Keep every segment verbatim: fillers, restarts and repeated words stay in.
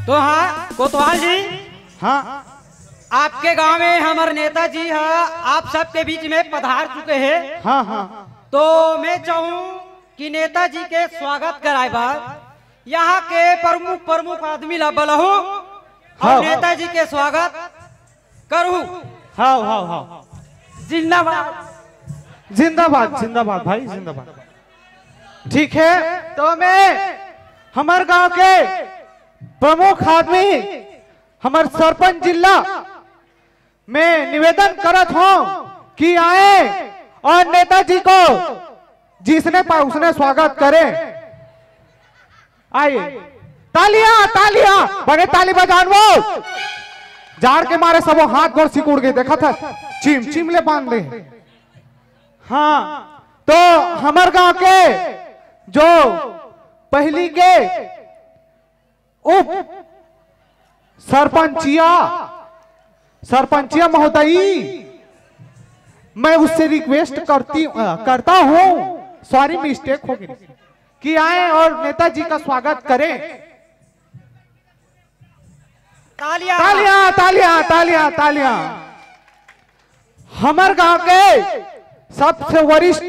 तो हाँ, कोतवाल जी, हाँ। आपके गांव में हमर नेताजी ह आप सबके बीच में पधार चुके हैं। हाँ, हाँ। तो मैं चाहूँ कि नेताजी के स्वागत कराए बर यहाँ के प्रमुख, प्रमुख आदमी ला बुलाहूँ और हाँ। नेताजी के स्वागत करहूँ। हाँ, हाँ, हाँ। जिंदाबाद। जिंदाबाद, जिंदाबाद भाई, जिंदाबाद। ठीक है, तो मैं हमर गांव के प्रमुख आदमी, हमर सरपंच जिला में निवेदन करत हूँ कि आए और नेताजी को जिसने पाए उसने स्वागत करें। आइए, तालियां, तालियां, बड़े ताली बजान वो। जाड़ के मारे सबो हाथ गोड़ सिकुड़ गए, देखा था, चिम चिम ले बांध ले। हाँ, तो हमर गांव के जो पहली के उप सरपंचिया, सरपंचिया महोदयी, मैं उससे रिक्वेस्ट करती, अ, करता हूँ, सॉरी, मिस्टेक हो गई, कि आए और नेताजी का स्वागत करें। तालियां। तालियां, तालियां, तालियां, तालियां। हमर गांव के सबसे वरिष्ठ,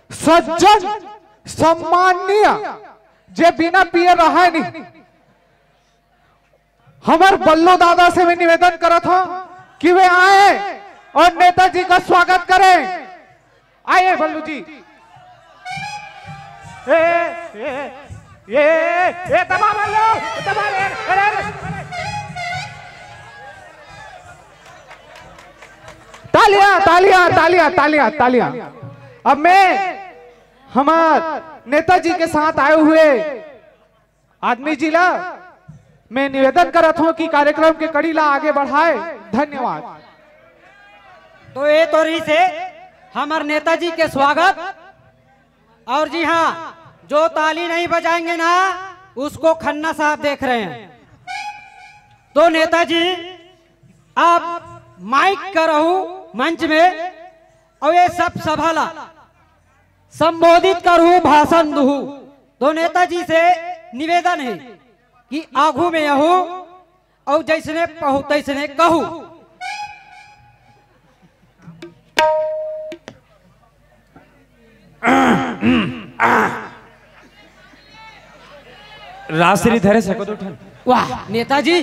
सज्जन, सम्माननीय, जे बिना पिए रहे नहीं, हमर बल्लू दादा से भी निवेदन करत हूँ कि वे आए और नेताजी का स्वागत करें। आइए बल्लू जी। ए, ए, ए, ए, ए, दबा बल्लू, दबा रे, अरे, अरे। तालियां, तालियां, तालियां, तालियां, तालियां। अब मैं हमार नेताजी के साथ आए हुए आदमी जी ला मैं निवेदन करत हूँ कि कार्यक्रम के कड़ी ला आगे बढ़ाए। धन्यवाद। तो ये तो रही से हमर नेताजी के स्वागत। और जी हाँ, जो ताली नहीं बजाएंगे ना, उसको खन्ना साहब देख रहे हैं। तो नेताजी, आप माइक करहू मंच में और ये सब सभा ला संबोधित करहू, भाषण दूहू। तो नेताजी से निवेदन है कि आगू में यहू और जैसने पहू तैसने कहू। राजश्री धरे सको दो ठन। वाह नेताजी,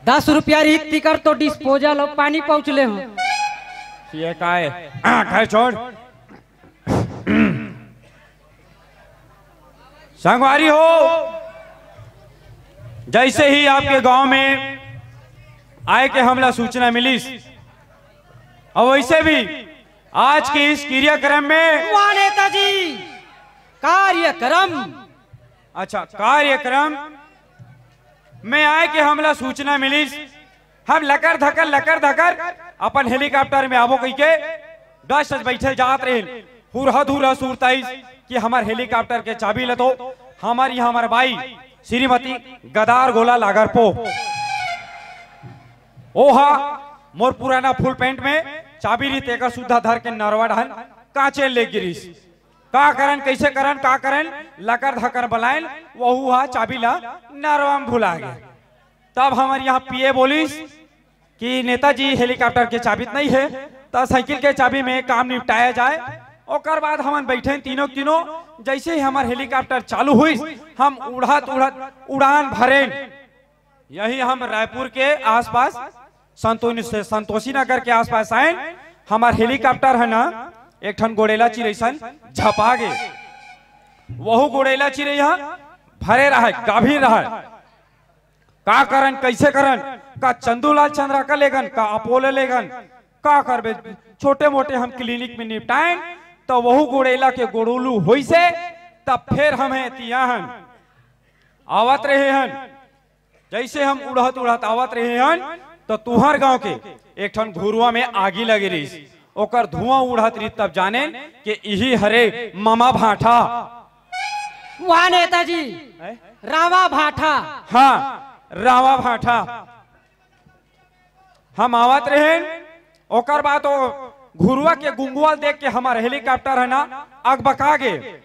दस रुपया रही तिकर तो डिस्पोजल और पानी पहुँच ले हो। ये काय? हाँ, खैर छोड़। संगवारी हो, जैसे ही आपके गांव में आए के हमला सूचना मिलिस, और वैसे भी आज के इस क्रियाक्रम में वाह नेताजी, कार्यक्रम। अच्छा, कार्यक्रम में आए के हमला सूचना मिलिस, हम लकर धकर, लकर धकर अपन हेलीकॉप्टर में आबो कहिके दस बजे बैठे जात रहे। हुरहा धुरहा सुरताइस कि हमर हेलीकॉप्टर के चाबी ल तो हमर यहाँ हमर बाई श्रीमती गदार गोला लागर पो। ओहा मोर पुराना फुल पैंट में चाबी रही, तेकर सुद्धा धर के नरवा डहन कांचे ले गिरिस। का करन, कैसे करन, का करन, लकर धकर बलायन, वहू हा चाबी ला नरवा में भुला गे। तब हमर यहाँ पीए बोलिस कि नेताजी हेलीकॉप्टर के चाबी त नहीं है, त साइकिल के चाबी में काम निपटाया जाए। ओकर बाद हमन बैठेन तीनों तीनों, जैसे ही हमर हेलीकॉप्टर चालू हुई, हम उड़त उड़त उड़ान भरेन। यही हम रायपुर के आसपास संतोष से, संतोषी नगर के आसपास आएन, हमर हेलीकॉप्टर है ना, एक ठन गोड़ेला चिरई सन झपा गे। वहू गोड़ेला चिरई हा भरे रहे, गाभिन रहे। का करन, कैसे करन, का चंदूलाल चंद्रा का लेगन, का अपोलो लेगन, का करबे, छोटे मोटे हम क्लिनिक में निपटाएन। तो वहू गोड़ेला के गोड़ोलू होइसे, तब फिर हमें तियाहन आवत रहे हन। जैसे हम उड़त उड़त आवत रहे हन, तो तुहर गांव के एक ठन घुरुआ में आगी लगे रहिस, ओकर धुआं उड़त रहिस, तब जानेन कि इही हरे मामा भाठा। वाह नेताजी, हैं? रावा भाठा। हाँ, रावा भाठा। हम आवत रहेन, ओकर बाद ओ घुरुआ के गुंगुआ ल देख के हमार हेलीकॉप्टर है ना, अकबका गे।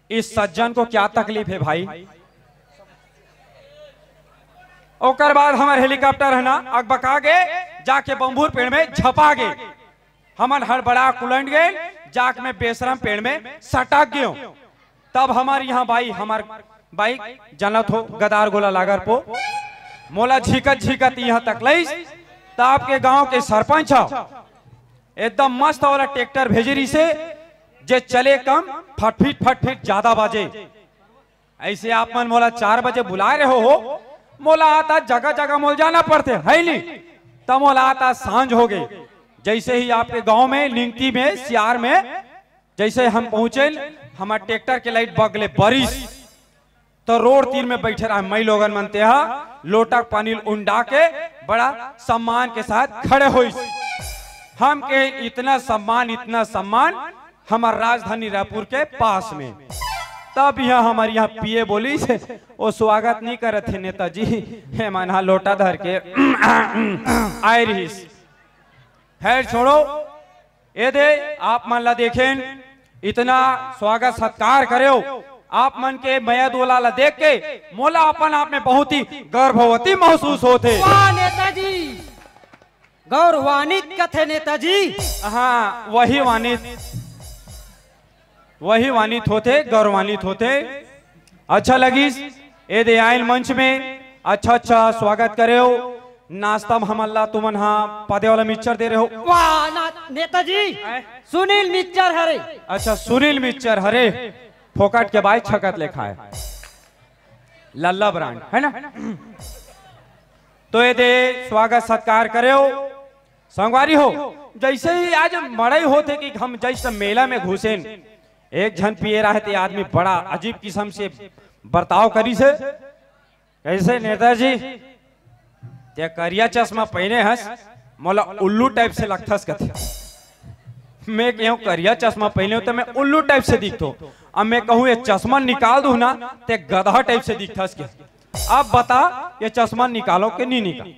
इस सज्जन को क्या तकलीफ है भाई? ओकर बाद हमर हेलीकॉप्टर है ना अकबका गे, जाके बम्बूर पेड़ में झपा गे। हमन हड़बड़ा कुलंड गे, जाके मैं बेशरम पेड़ में सटक गयो। तब हमर यहाँ बाई, हमर बाई जानत हो गदार गोला लागर पो, मोला झिकत झिकत यहाँ तक लईस। त आपके गांव के सरपंच ह, एकदम मस्त वाला ट्रैक्टर भेजे रिसे, जे चले कम, फटफिट फटफिट ज्यादा बाजे। ऐसे आप मन मोला चार बजे बुलाए रहे हो, मोला आता जगह जगह मोल जाना पड़ते है नी, त मोला आता सांझ हो गई। जैसे ही आपके गांव में, निंगती में, सियार में जैसे हम पहुंचे, हमार ट्रैक्टर के लाइट बगले बरिस, तो रोड तीर में बैठे रहा मई लोगन मन तेहा लोटा पानी उंडा के बड़ा सम्मान के साथ खड़े होइस। हम के इतना सम्मान, इतना सम्मान हमार राजधानी रायपुर के पास में। तब यहाँ हमारे यहाँ पीए बोलिस, "ओ स्वागत नहीं करत हे नेताजी, हे मन हा लोटा धर के आए रहिस।" खैर छोड़ो, ए दे आप मन ला देखेन, इतना स्वागत सत्कार करेव, आप मन के मया दुलार ला देख के मोला अपन आप में बहुत ही गर्भवती महसूस होथे। वाह नेताजी, गौरवान्वित कथे नेताजी। हाँ, वही वानित, वही वानित होथे, गौरवान्वित होथे। अच्छा लगिस, ए दे आयल मंच में अच्छा अच्छा स्वागत करेव। नाश्ता में हमन ला तुमन हा पादे वाला मिक्सचर दे रहे हो। वाह ना, नेताजी, आय? सुनील मिक्सचर हरे। अच्छा, सुनील मिक्सचर हरे, फोकट के बाई छकत ले खाए, लल्ला ब्रांड है ना। तो ए दे स्वागत सत्कार करेव। संगवारी हो, जैसे ही आज मड़ई होथे कि हम जैसे मेला में घुसेन, एक झन पिए रहे ते आदमी बड़ा अजीब किस्म से बर्ताव करिस हे। कैसे नेताजी, ते करिया चश्मा पहने हस, मोला उल्लू टाइप से लगथस कथे। मैं कहूँ करिया चश्मा पहने हो तो मैं उल्लू टाइप से दिखथो। अब मैं कहूँ ये चश्मा निकाल दूँ ना, ते गधा टाइप से दिखथस के। अब बता, ये चश्मा निकालो के नहीं निकाल?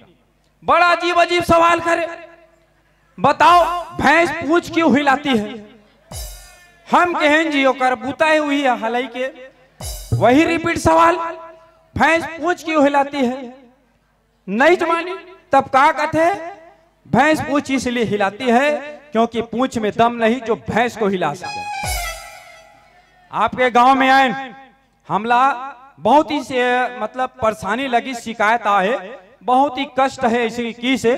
बड़ा अजीब अजीब सवाल करे। बताओ, भैंस पूंछ क्यों हिलाती है? हम कहेन जी, ओकर बूता है वही हलाई के, वही रिपीट सवाल, भैंस पूंछ क्यों हिलाती है? नहीं जमानी, तब का कहते हैं, भैंस पूंछ इसलिए हिलाती है क्योंकि पूंछ में दम नहीं जो भैंस को हिला सके। आपके गांव में आए, हमला बहुत ही से, मतलब, परेशानी लगी, शिकायत आहे, बहुत ही कष्ट है ऐसी की से।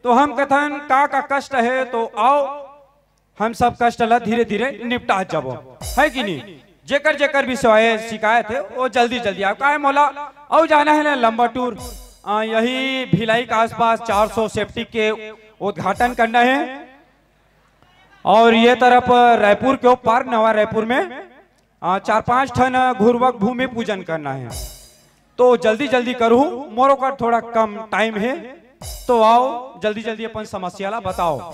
तो हम कथन, "का का कष्ट है?" तो आओ, हम सब कष्ट ला धीरे धीरे निपटा जाबो, है कि नहीं? जेकर जेकर भी सेवा है, शिकायत है, वो जल्दी जल्दी आओ। काहे मोला अउ जाना है ना लंबा टूर। आ, यही भिलाई के आसपास चार सौ सेप्टिक के उद्घाटन करना है। और ये तरफ रायपुर के ऊपर नवा रायपुर में आ, चार पांच ठन घुरवक भूमि पूजन करना है। तो जल्दी जल्दी करू, मोरो कर थोड़ा कम टाइम है। तो आओ, जल्दी जल्दी अपन समस्या ला बताओ।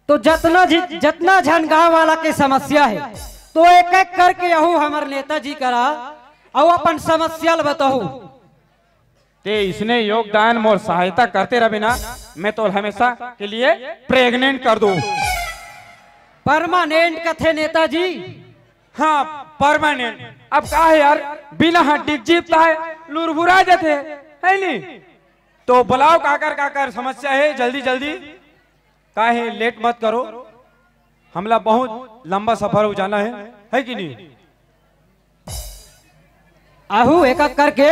तो जतना जि-, जतना झन गांव वाला के समस्या है, तो एक एक करके अहू हमर नेताजी करा, अउ अपन समस्या ला बताओ। ते इसने योगदान मोर सहायता करते रहे ना, मैं तो हमेशा के लिए प्रेग्नेंट कर दूं। परमानेंट कथे नेताजी। हाँ, परमानेंट। अब का है यार, बिना हड्डी के जीवता है, लुरबुरा जाते है, है नी? तो बुलाओ काकर काकर समस्या है, जल्दी जल्दी। काहे लेट मत करो, हमला बहुत लंबा सफर हो जाना है, है कि नहीं? आहू एक एक करके।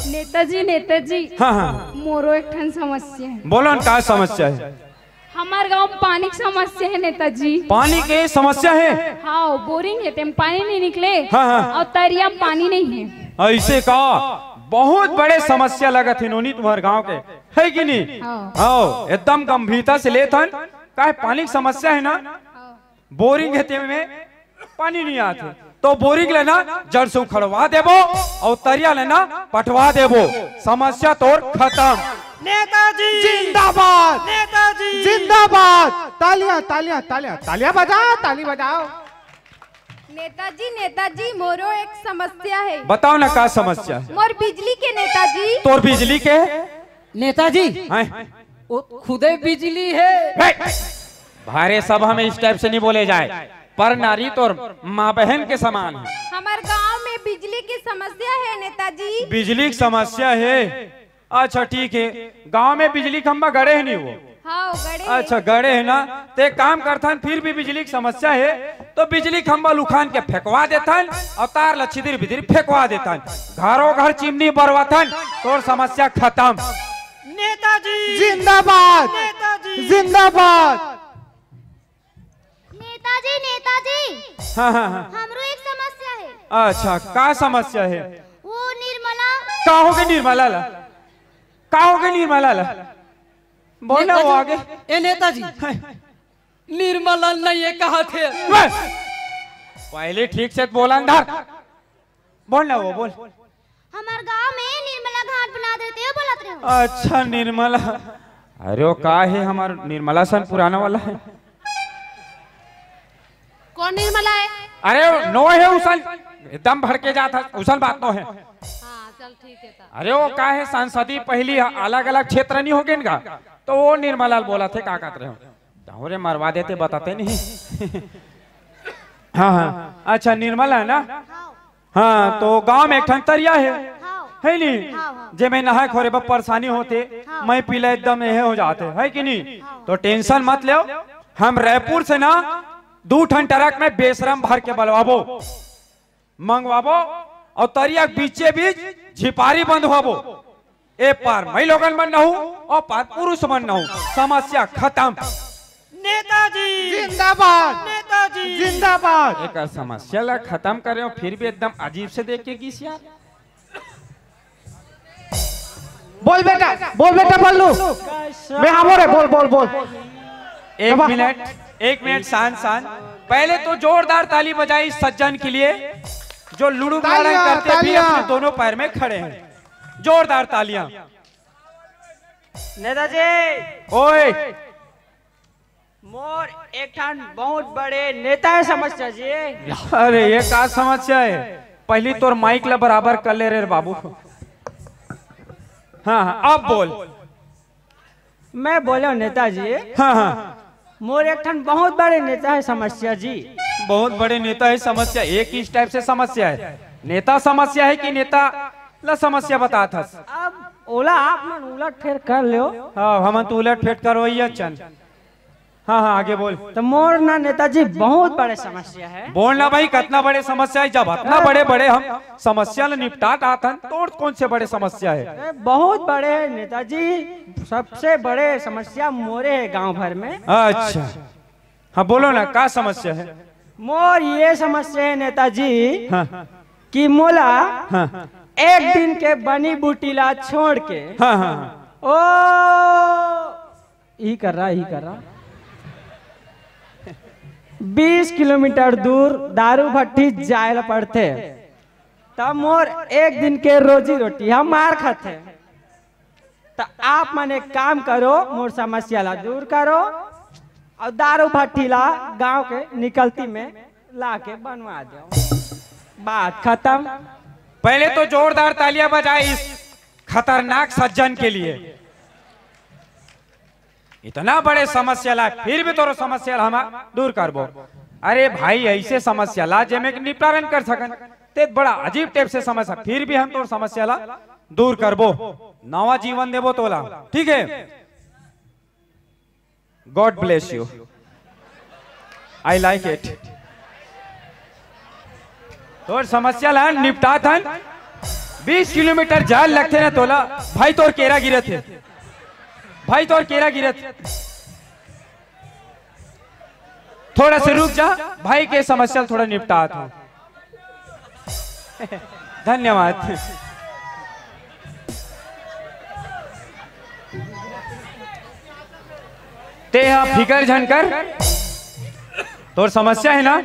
नेताजी, नेताजी, हाँ, हाँ। मोरो एक ठन समस्या है। बोलो न, का समस्या है? हमार गांव में पानी की समस्या है नेताजी। पानी के समस्या है? हाँ, बोरिंग है, तेम पानी नहीं निकले। हाँ, हाँ। और तरिया में पानी नहीं है। ऐसे का? बहुत बड़े समस्या लगत है नोनी तुम्हारे गांव के, है कि नहीं? हाँ। हाँ, एकदम गंभीरता से लेथन। काहे, पानी की समस्या है ना? हाँ। बोरिंग है, तेमे पानी नहीं आते, तो बोरिंग लेना जड़ से उखड़वा देबो और तरिया लेना पटवा देबो, समस्या तोर खत्म। नेताजी जिंदाबाद। नेताजी जिंदाबाद। तालियां, तालियां, तालियां, तालियां बजाओ, ताली बजाओ। नेताजी, नेताजी, मोरो एक समस्या है। बताओ ना, का समस्या है? मोर बिजली के नेताजी। तोर बिजली के? नेताजी, हैं? वो खुदे बिजली है। हे! भारे सभा में इस टाइप से नहीं बोले जाए, पर नारी तोर माँ बहन के समान है। हमार गांव में बिजली की समस्या है नेताजी। बिजली की समस्या है? अच्छा, ठीक है। गांव में बिजली खंभा गड़े है नहीं वो? हाँ, गड़े है। अच्छा, गड़े है ना? तो एक काम करथन, फिर भी बिजली की समस्या है तो बिजली खंभा लुखान के फेंकवा देथन और तार ल छिदिर बिदिर फेंकवा देथन, घरों घर चिमनी बरवाथन, तोर समस्या खत्म। नेताजी जिंदाबाद। नेताजी जिंदाबाद। नेताजी, नेताजी, हाँ, हाँ, हाँ। हमरो एक समस्या है। अच्छा, का समस्या है? वो निर्मला। का हो गे निर्मला ला? का हो गे निर्मला ला? बोल ना, वो नेताजी, आगे। ए नेताजी, हाँ। निर्मला नहीं है, कहा थे? बस। पहले ठीक से बोला अंदर। बोल ना वो, बोल। हमार गांव में निर्मला घाट बना देते हो, बोलत रहे हो। अच्छा, निर्मला। अरे, वो का है, हमार निर्मला सन पुराना वाला है। कौन निर्मला है? अरे, नो है उसन, एकदम भड़के जात है, उसन बात नो है। हाँ, चल ठीक है तब। अरे, वो का है, सांसदी पहली अलग-अलग क्षेत्र नहीं हो गए इनका, तो वो निर्मला बोलत हे, का कहत रहे हो? दाहू रे, मरवा देते, बताते नहीं। हाँ, हाँ, अच्छा, निर्मला है ना? हाँ। हाँ, तो गांव में एक ठन तरिया है, हाँ। है नी? हाँ, हाँ। जेमे नहाए खोरे बर परेशानी होते, हाँ। मैं पीला एकदम यह हो जाते, है कि नहीं? हाँ। तो tension मत लेव, हम रायपुर से ना दू ठन ट्रक में बेशरम भर के बलवाबो, मंगवाबो और तरिया के बीचे बीच झिपारी बंधवाबो। ए पार मई लोगन मन नहू, ओ पार पुरुष मन नहू। समस्या खत्म। नेताजी जिंदाबाद। नेताजी जिंदाबाद। एकर समस्या ला खत्म करे हो, फिर भी एकदम अजीब से देख के गिस यार। बोल बेटा, बोल बेटा, बोल लू। मैं हमो रे, बोल, बोल, बोल। एक बाबा। मिनट, एक मिनट, शांत, शांत। पहले तो जोरदार ताली बजाई सज्जन के लिए, जो लुड़ुक तालियां, लड़ाई करते भी तालियां। अपने दोनों पैर में खड़े हैं। जोरदार तालियां। नेताजी। ओए। मोर एक ठन बहुत बड़े नेता है समस्या जी। अरे, ये का समस्या है? पहली तोर माइक ला बराबर कर ले रे बाबू। हाँ, हाँ, अब बोल। मैं बोले नेताजी। हाँ, हाँ। मोर एक ठन बहुत बड़े नेता है समस्या जी। बहुत बड़े नेता है समस्या, एक इस टाइप से समस्या है। नेता समस्या है कि नेता ला समस्या बतात हस? अब ओला आप मन उलट फेर कर लो। हाँ, हमन तो उलट फेर करवैया चन। हाँ, हाँ, आगे बोल। तो मोर ना नेताजी बहुत बड़े समस्या है। बोल ना भाई, कितना बड़े समस्या है? जब इतना बड़े बड़े हम समस्या ले निपटात आथन, तो और कौन से बड़े समस्या है? अरे, बहुत बड़े है नेताजी, सबसे बड़े समस्या मोरे है गांव भर में। अच्छा, हाँ, बोलो ना, का समस्या है? मोर ये समस्या है नेताजी, हाँ। कि मोला हाँ। एक दिन के बनी बूटी ला छोड़ के हाँ, हाँ, हाँ। ओ, ई कर रहा, ई कर रहा। बीस किलोमीटर दूर दारू भट्टी जाए ला पड़थे, तब मोर एक दिन के रोजी रोटी हम मार खाथे। त आप मन एक काम करो, मोर समस्या ला दूर करो और दारू भट्टी ला गांव के निकलती में ला के बनवा दो। बात खत्म। पहले तो जोरदार तालियां बजाए इस खतरनाक सज्जन के लिए। इतना बड़े समस्या ला, फिर भी तोरो समस्या ला हम दूर करबो। अरे भाई, ऐसे समस्या ला जेमे के निपटारन कर सकन, ते बड़ा अजीब टाइप से समस्या, फिर भी हम तोर समस्या ला दूर करबो, नवा जीवन देबो तोला, ठीक है? God bless you, I like it। तोर समस्या ला निपटात हन। बीस किलोमीटर जाल लगथे ना तोला। भाई, तोर केरा गिरत हे, भाई, तोर केरा गिरत हे। थोड़ा से रुक जा, भाई के समस्या ल थोड़ा निपटात हूँ। धन्यवाद। ते हा फिकर झन कर, तोर समस्या है ना,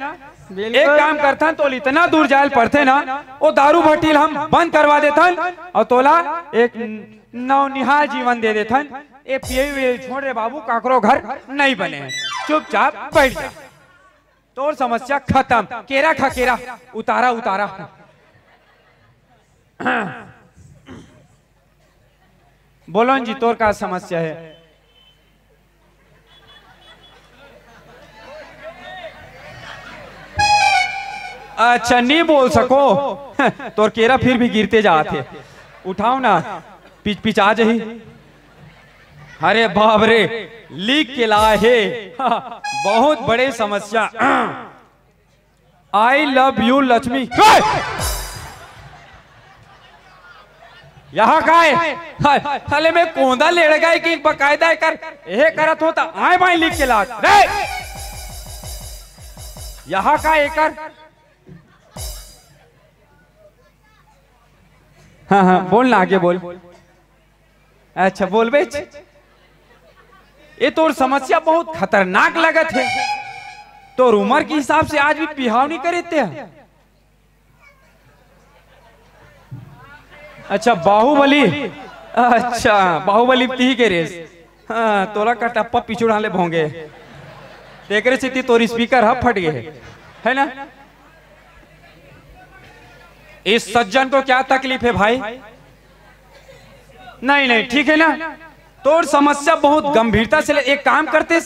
बिल्कुल। एक काम करथन, तोल इतना दूर जायल पड़थे ना, वो दारू भट्टी ल हम बंद करवा देथन और तोला एक नवनिहाल जीवन दे देथन। ए पिए हुए छोड़ रे बाबू, काकरो घर नहीं बने, चुपचाप बैठ जा। तोर समस्या खत्म। केरा खा केरा, उतारा उतारा। बोलो न जी, तोर का समस्या है? अच्छा, नहीं बोल सको। तोर केरा फिर भी गिरते जात हे। उठाओ ना, पिच पिच आ जाही। अरे बाप रे, लिख के लाए हे। बहुत बड़े समस्या। I love you Lakshmi. यहाँ का है? हाय, साले मैं कोंदा लेड़ गए कि बकायदा एकर एहे करत हो त आए बाएं लिख के लात रे। यहाँ का एकर? हाँ हाँ, बोल ना, आगे बोल। अच्छा बोल बे। ये तोर समस्या बहुत खतरनाक लगत हे। तोर उम्र के हिसाब से आज भी बिहाव नहीं करे ते ह? अच्छा, बाहुबली। अच्छा, बाहुबली तीही के रेस। हाँ, तोला कटप्पा पीछू डाले भोंगे। तेकरे सेती तोर स्पीकर ह फट गए हे, है ना? इस सज्जन को क्या तकलीफ है भाई? नहीं नहीं, ठीक है ना? तोर समस्या बहुत गंभीरता से ले, एक काम करते,